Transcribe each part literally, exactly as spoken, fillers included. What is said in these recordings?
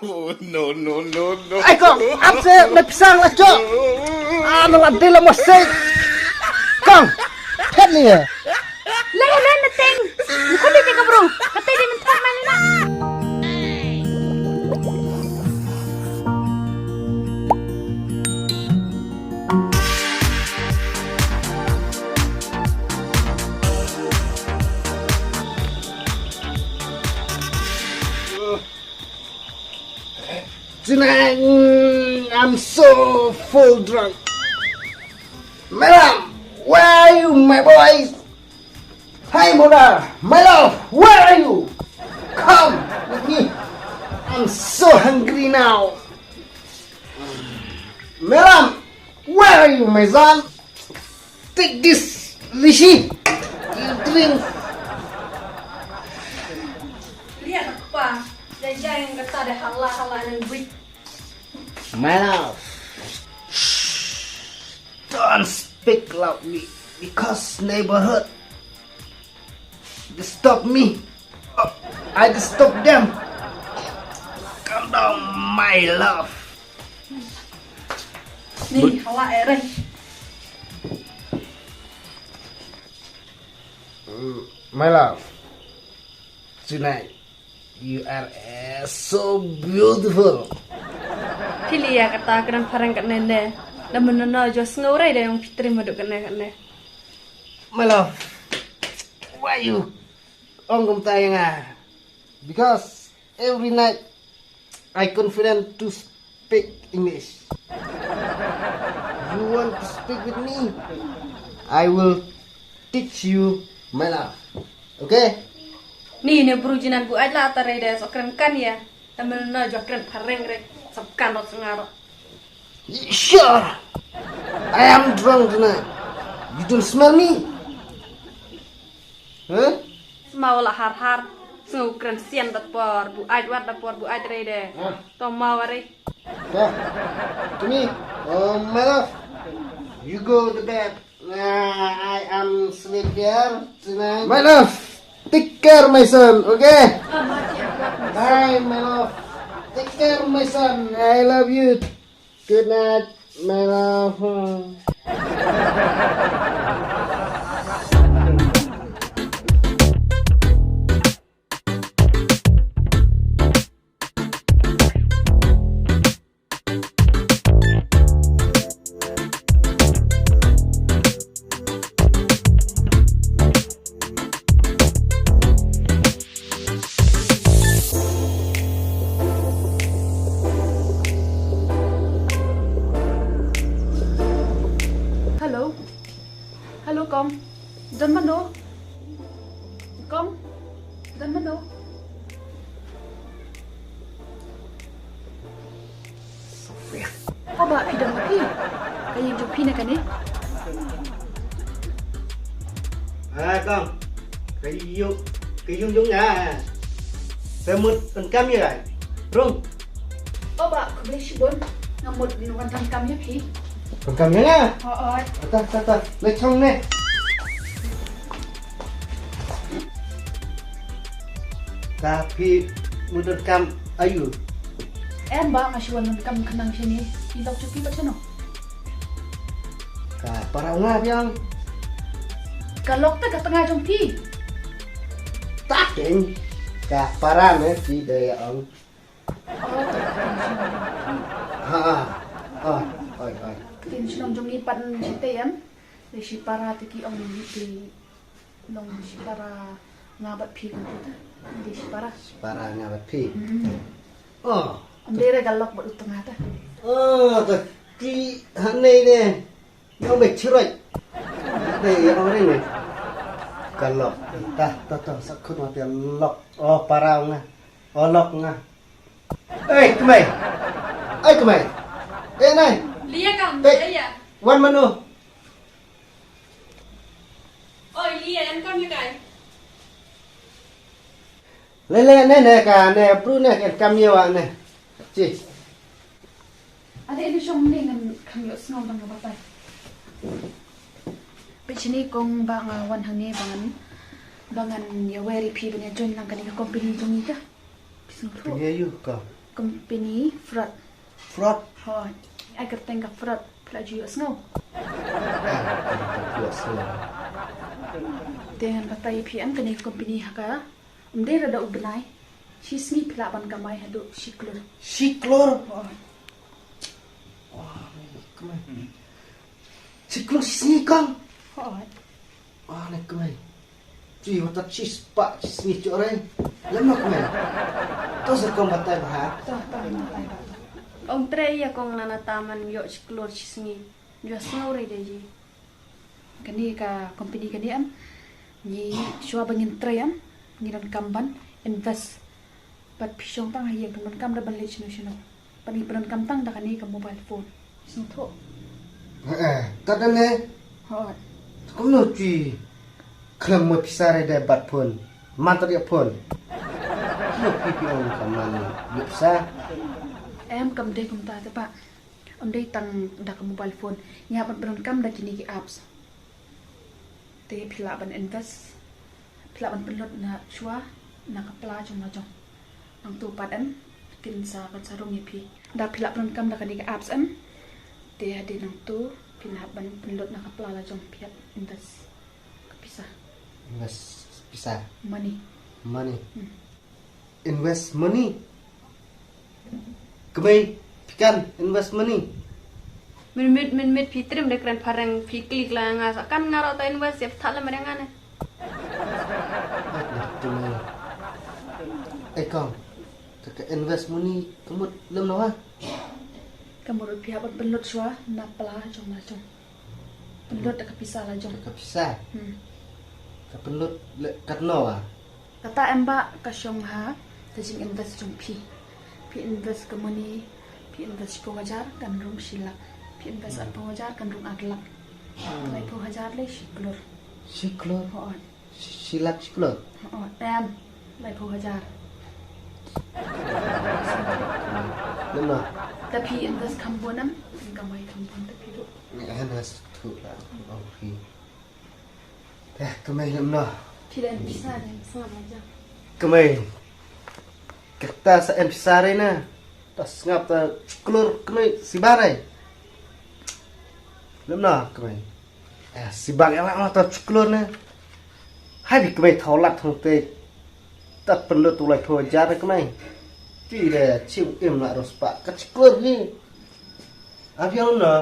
Oh, no, no, no, no. Ai kong, ap se na pisang la chok. Ah, na la dei la mosek. Kong, phet ni ya. Lei lei na teng. Ni khun di te ka bru. Ka te di men thak man ni na. Tonight, mm, I'm so full drunk. Madam, where are you, my boys? Hi, mother, my love, where are you? Come with me. I'm so hungry now. Madam, where are you, my son? Take this, Rishi. You drink. Lihat apa? Jangan kata ada hala-hala yang buik. My love. Shh. Don't speak loudly because neighborhood disturb me. Uh, I disturb them. Calm down, my love. Ni hala ere. Mm, my love. Tonight, you are, uh, so beautiful. Phi liya kata kren phareng kane ne. Da menono jo sngewrei da yong pitri madu kane kane. My love, why you ong kumta ya nga? Because every night I confident to speak English. You want to speak with me? I will teach you, my love. Okay? Ni ne bru jinan bu ai la ta rei de so kren kan ya. Ta menono jo kren phareng re. Sab kan rot sngaro. Sure. I am drunk tonight. You don't smell me? Huh? Smaw la har har. Sngew kren sian dat por bu ai wat dat por bu ai rei de. Ah. To maw rei. Yeah. To me. Oh, my love. You go to bed. Uh, I am sleep here tonight. My love, take care my son, okay? Bye, my love. Take care my son. I love you. Good night, my love. Hello. Hello, Kong. Don mano? Kong. Don mano? Sophia. Haba phi don ma phi? Ka ïing jong phi na kane? Ah, Kong. Ka ïing, ka ïing jong nga. Sa mut pyndonkam ïa ka. Rung. Haba khublei shibun. Nga mut pyndonkam ïa phi. Pyndonkam ïa nga? Hooid. Ata, ata, ata. Leit shong ne. Ta phi mut donkam aiu? Em ba nga shu wan donkam khnang shane. I lok jong phi bad shano? Ka para nga biang. Ka lok te ka tnga jong phi. Ta keiñ. Ka para ne phi dei ong. Oh, ka ktien shnong jong phi. Ha, ha. Oh, oi, oi. Ktien shnong jong ngi pat shi te em. Dei shi para te ki ong ngi te. Long shipara nga bad phi kumta. Dei shipara. Shipara nga bad phi. Hmm. Oh. Ym dei re ka lok bad u tnga ta. Oh, ta ki hangne ne. Nga ong ba chroi. Dei ong re ne. Ka lok. Ta, ta, ta, sa khun wa te lok. Oh, para nga. Oh, lok nga. Ei, kmai. Ei, kmai. Ei, nai. Lia kam, eh, lia. Wan mano. Oi, Lia, em kam ïa kai. Le, le, ne, ne, ka, ne, pru, ne, ka, kam ïa wa, ne. Chi. Ade, ade, shong ne, ngan kam ïa sngaw dang nga batai. Peit shini kong ba nga wan hangne ba ngan, ba ngan ïa weri phi ban ïa join lang kane ka company jong ngi ka. Phi Company aïu ka? Company Fraud. Fraud? Hooid. Ai kyrteng ka Fraud. Phi la ju ïohsngew? Ah, phi la ju ïohsngew. Te ngan batai ïa phi em, kane ka company ha ka, ym dei re da u bnai. Shi sngi phi lah ban kamai haduh shi klur. Shi klur? Hooid. Oh, kmai. Shi klur shi sngi kong. Hooid. Oh, ne kmai. Chi wat shi spah shi sngi, chorei. Lem no kmai. To sa kong batai bha. To, to, batai bha. Ong trei ïa kong, lada tam ngan ïoh shi klur shi sngi. Ju sngew re de ji. Kane ka company kane em, ngi shuwa ba ngin trei em, ngi donkam ban invest. Bad phi shong tang ha ïing, phin donkam da ban leit shano shano. Bad ngi pyndonkam tang da kane ka mobile phone. Sngewthuh? Eh, eh, kat da ne? Hooid. Kumno phi khlem mo pisa re da bad phone. Man tad ïa phone. Kumno phi phi ong ka man ïa pisa? Em, kam dei kumta te bah. Ym dei tang da ka mobile phone. Ngi hap ban pyndonkam da kine ki apps. Te phi lah ban invest. Phi lah ban pynlut na shuwa na ka pla jong la jong. Nangtu pat em, kin sa, kan sa rung ïa phi. Da phi lah pyndonkam da kane ka apps em. Te hadien nangtu phin hap ban pynlut na ka pla la jong, phi hap invest ka pisa. Invest pisa. Money. Money. Hmm. Invest money. Kmai, phi kan invest money. Mynmiet, mynmiet phi triem da kren phareng, phi klik la nga sa kan nga ruh ta invest, ïa phi thad lem ïa nga ne. Ai kong, ka, ka invest money ka mut lem noh ha? Ka mut phi hap ban pynlut shuwa na pla jong la jong. Pynlut da ka pisa la jong. Ka pisa. Hmm. Ka pynlut leh katno ah? Kata em bah, ka shong ha ka jing invest jong phi. Phi invest ka money, phi invest shiphew hajar kan rung shi lak. Phi invest Hmm. arphew hajar kan rung ar lak. Hmm. Laiphew hajar lei shi klur. Shi klur? Hooid. Shi, shi lak shi klur? Hooid, em, laiphew hajar. Lem noh. Te phi invest kham bun em, phin kamai kham bun te phi ruh. Ngi hana sngewthuh la, ong phi. Eh, kmai lem noh. Phi la em pisa de, sngap la jam. Kmai. Kata sa em pisa re na. Ta sngap ta klur kmai sibar ai. Lem noh, kmai. Eh, sibak ïa la ta klur na. Hai bi kmai thaw lak thong te. Ta pynlut u laiphew hajar na kmai. Ti de chim im la ros pa ka klur hi. A phi ong no?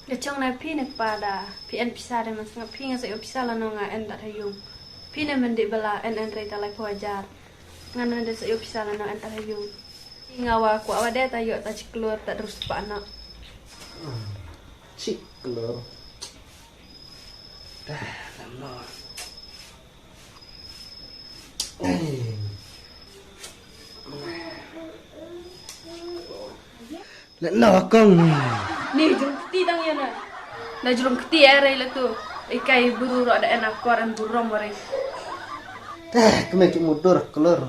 Nga chong na phi ne kpa da. Phi en pisa de, man sngap phi nga sa ïoh pisa lano nga en tat ha ïung. Phi ne men dei ba la en en rei ta laiphew hajar. Nga ne de sa ïoh pisa lano en tat ha ïung. Nga wa kwah wa de ta ïoh ta chi klur ta drus pa na. Chi klur. Dah, lama. Eh. Leh noh kong. Ni jrong kti tang ïa na. Na jrong kti eh rei la tu. Ikai buru ro da en akor en burom wa rei. Tah, kmai ki mudur klur.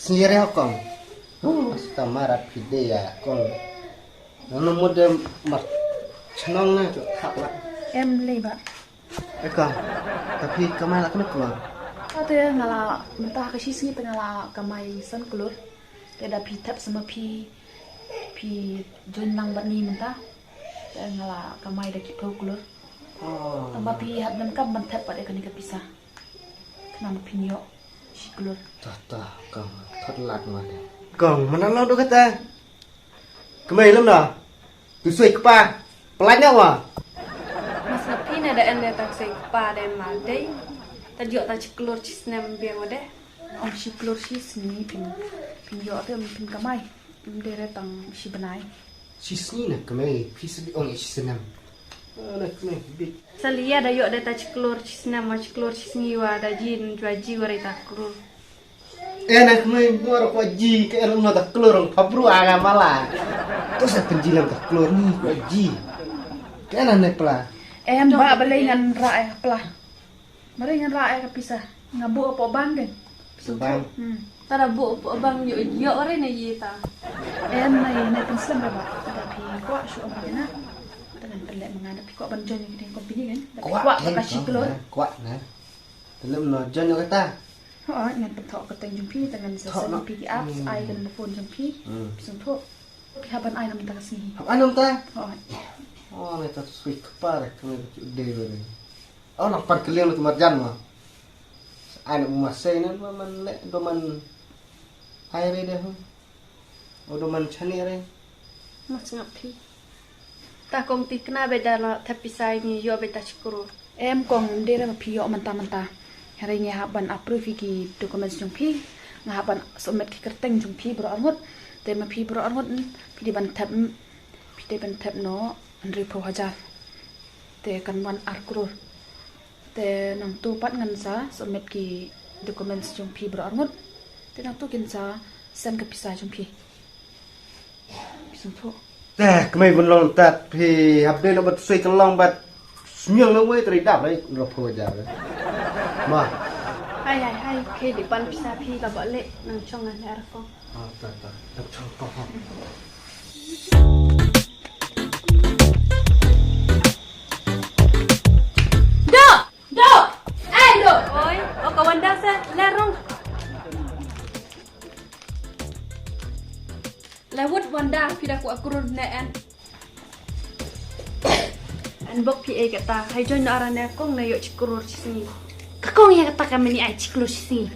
Sngir ïa kong. Huh, sta marat phi de ïa kong. Nang mut de mar chnong na tu thap la. Em lei ba. Eka, ta phi kamai la kane klur? Ate nga la mynta ka shi sngi te nga la kamai san klur. Te da phi thep sa ma phi, phi join lang bad ngi mynta. Te nga la kamai da ki phew klur. Oh. Tang ba phi hap donkam ban thep pat ïa kane ka pisa. Khnang ba phin ïoh shi klur. Ta ta, kong, thot lad ma de. Kong, mana lo do kata? Kmai lem noh. Tu soi kpa. Pynlait noh wa. Mas nga phi ne da en ne ta soi kpa de ma dei. Ta ïoh ta chi klur chi snem biang wa de. Ong shi klur shi sngi phin, phin ïoh te phin kamai. Ym dei re tang shi bnai. Shi sngi ne kmai, phi sa dei ong shi snem. Ah, ne kmai, bit. Sa lia da ïoh de ta chi klur chi snem wa chi klur chi sngi wa da ji jua ji wa re ta klur. Eh, na kmai, mor ko ji, ke er no ta klur, pabru aga mala. To sa penjilam ta klur ni, ko ji. Ke na ne pla. Em, ba balei ngan ra eh pla. Mari ngan ra eh ka pisa. Nga bu po bang de. Bang. Hmm. Tara bu po bang yo yo re ne yi ta. Em, nai, nai penslem ba. Tara phi kwah shu om na. Tara ngan pelek menga, tara phi kwah ban join ni company kan. Tara phi kwah kan, ka shi klur. Kwah na. Pelem no join kata. Oh, ngan pynthoh ka kyrteng jong phi, te ngan sa send phi ki apps, ai ka number phone jong phi. Hmm. Phi sngewthuh. Phi hap ban ai na mynta ka sngi. Hap ai na mynta? Oh. Oh, ngi ta sui kpar ka ngi ka dei ba dei. Oh, nang pan kylliang na tu marjan ma. Ai na uma sei na ma man le do man ai re de hu. O do man chani re. Mas ngap phi. Ta kong ti kna beda la thep pisa ngi ïoh beda shi klur. Em kong, ym dei re ba phi ïoh mynta mynta. Hynrei ngi hap ban approve ïa ki documents jong phi. Nga hap ban submit ki kyrteng jong phi baroh arngut. Te ma phi baroh arngut, phi dei ban thep, phi dei ban thep noh hynriewphew hajar. Te kan wan ar klur. Te nangtu pat ngan sa submit ki documents jong phi baroh arngut. Te nangtu kin sa send ka pisa jong phi. Phi sngewthuh. Te kmai bun long tat phi hap dei na bat sui ka long bat smiang na wei tari dap rai ro pho jar. Ma. Hai hai hai, ke di pan pisa phi la ba le nang chong ngan ar ko. Ah, ta ta. Nang chong ko. Dok! Dok! Eh, Dok! Oi, oh, ka Wanda sa, la rong. La wut Wanda, phi da ku akrun ne en. En bok phi ei kata, hai join na ara ne kong na ïoh shi klur shi sngi. Ka kong ïa kata ka mini ai shi klur shi sngi.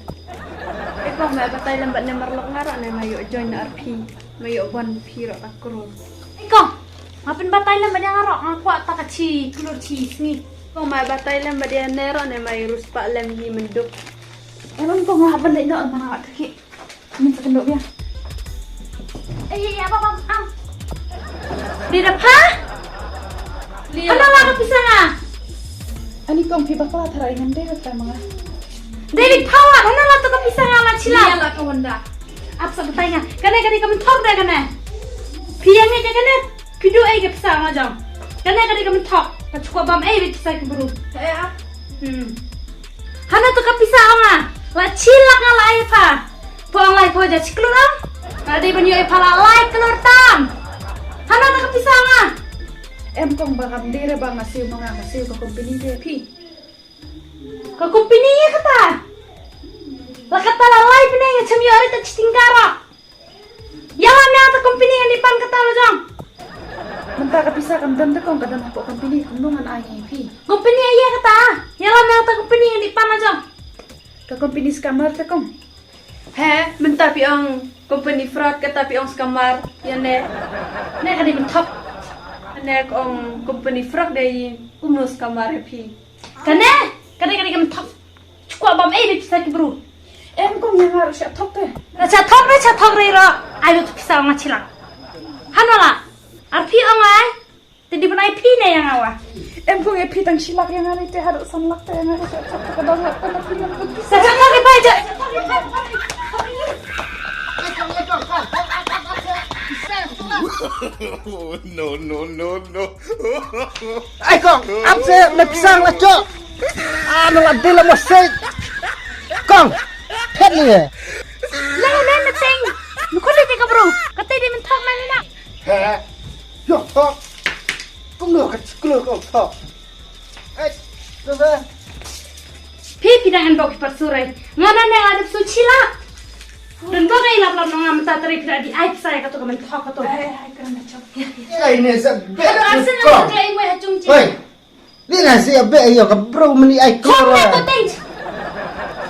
Ei kong, ma batai lem bad ne marlok nga ruh ne ma ïoh join na ar phi. Ma ïoh ban phi ruh ta klur. Ei kong, ma pynbatai lem bad ne nga ruh nga kwah ta ka shi klur shi sngi. Kong, ma batai lem bad ne ruh ne ma ïoh rus pa lem yi menduk. Ei kong, kong, ma ban dei no ma nga ta ki. Min sa kynduh biang. Ei, ei, apa, apa, am. Dei da pha? Hana la ka pisa nga? Ani kong phi bakla tharai ngam dei da pha ma nga. Dei da pha wa, hana la to ka pisa nga la chila. Ïa la ka Wanda. Ap sa batai nga. Kane kane ka mynthok da kane. Phi ïa ngi kane. Phi duh ei ka pisa nga jong. Kane kane ka mynthok. Ka chukwa bam ei ka pisa ki bru. Eh, ah. Hmm. Hana to ka pisa nga. La chila nga la ai pha. Pho ong lai pho ja shi klur ong. Ka dei ban ïoh ïa pha la lai klur tam. Hana ta ka pisa nga. Em kong ba kam dei re ba nga siew ma nga nga siew ka company te phi. Ka company ïa kata. La kata la lai pyneng nga chem ïoh re ta chiting kara. Ïa la mia ta company ngan dei pan kata la jong. Mynta ka pisa kam don te kong ka don hapoh company kumno ngan ai ïa phi. Company ïa kata. Ïa la mia ta company ngan dei pan la jong. Ka company scammer te kong. He, mynta phi ong company fraud kata phi ong scammer, ïa ne. Ne ka dei mynthok. Ne ka ong company fraud dei kumno scammer ïa phi. Kane, kane, kane ka mynthok. Chukwa bam ei pisa ki bru. Em kong ïa nga ruh sha thok te. Sha thok re, sha thok re ruh. Ai ruh pisa nga chilak. Hana la. Ar phi ong ai. Te dei ban ai phi ne ïa nga wa. Em kong ïa phi tang shi lak ïa nga ne te haduh san lak te ïa nga ka dang lak ka na phi. Sa sa ka bai ja. No, no, no, no. Ai kong, ap se na pisang la chok. Ah, na la dei la mosek. Kong, phet ni eh. Lai lai na teng. Mukhu dei ka bro. Ka tei dei mynthok na ni na. He. Yo thok. Kumno ka klur kong thok. Eh, tu sa. Phi phi dang en bok phi pat surai. Nga na ne adep su chila. Don bok ai lap lap nong am ta tari phi di ai pisa ka to ka men thok ka to. Ai ai kran da chok. Ai ne sa. Aduh arsen na ka ai mo ha chung chi. Oi. Ni na si abe ayo ka bro meni ai klur. Thok na to teng.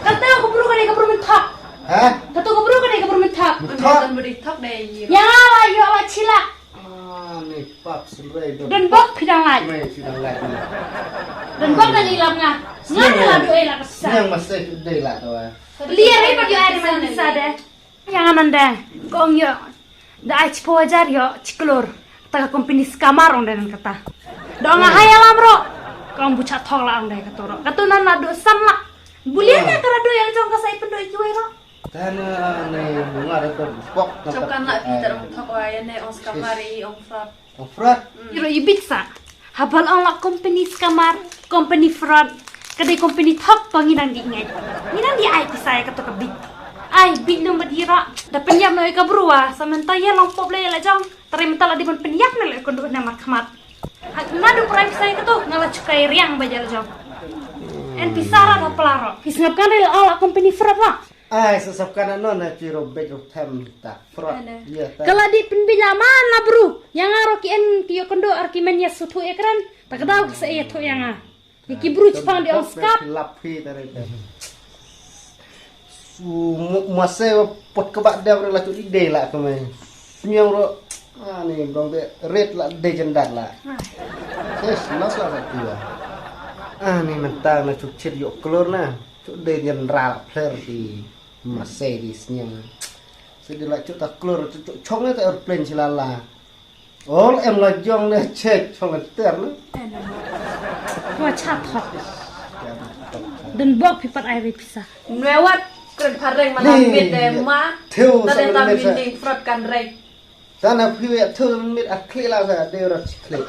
Ka to ka bro ka ne ka bro men thok. Ha? Ka to ka bro ka ne ka bro men thok. Thok. Don bok dei thok dei. Ya la yo la chila. Ah, ni pap sumrei don. Don bok phi dang lai. Mai phi dang lai. Don bok dang ilap nga. Nga na la doi la ka sa. Yang masai tu dei la tu ah. Liar ai pa doi ai man sa de. Yang anan de. Kong yo. Da ai chipo hajar yo chiklur. Ta ka company scammer ong de nan kata. Dong nga hai alam ro. Kong bucha thok la ong de kato ro. Kato nan la do san la. Bulian ya kara do yang jong ka sai pendo ikiwai ro. Tana ne bunga da to spok. Chok kan la pi ta ong thok wa ya ne ong scammer i ong fraud. Ong fraud. Iro i bit sa. Habal ong la company scammer, company fraud. Ka dei company thok to ngi nang di ngai. Ngi nang di ai pisa ya ka to ka bit. Ai bit nang ba di ra. Da penyap no ka brua sa menta ya long pop le la jong. Tare menta la di ban penyap no le ko ndu na mar khmat. Hak na du prai pisa ya ka to ngala chukai riang ba jal jong. En pisa ra da pla ro. Phi sngap kan re la, la company frot ra. Ai, sa sap kan non na chi ro bek ro them ta frot. Ka la di pynbila man la bru. Yang aro ki en ki yo kondo ar ki men ya su thu ekran. Ta ka dau ka sa ya thu yang a. Ni ki bru chipang di ong skap. Lap phi ta re. Su mo se pot ka ba dam re la chu di de la ka me. Sniang ro. Ani bong de ret la de jendat la. Ses mas la sa tua. Ani mentang na chu chit yo klor na. Chu de jen ra la pler di. Masai di sniang. Sidi la chu ta klor chu chong ta airplane chila la. Ol em la jong ne chek chong ter na. Ko cha thok. Dun bok phi pat ai re pisa. Nwewat kren phareng ma la mit de ma. Thiu sa te ta mit sa. Min ding frot kan reng. Sa na phi we thiu mit a khli la sa de rat khli.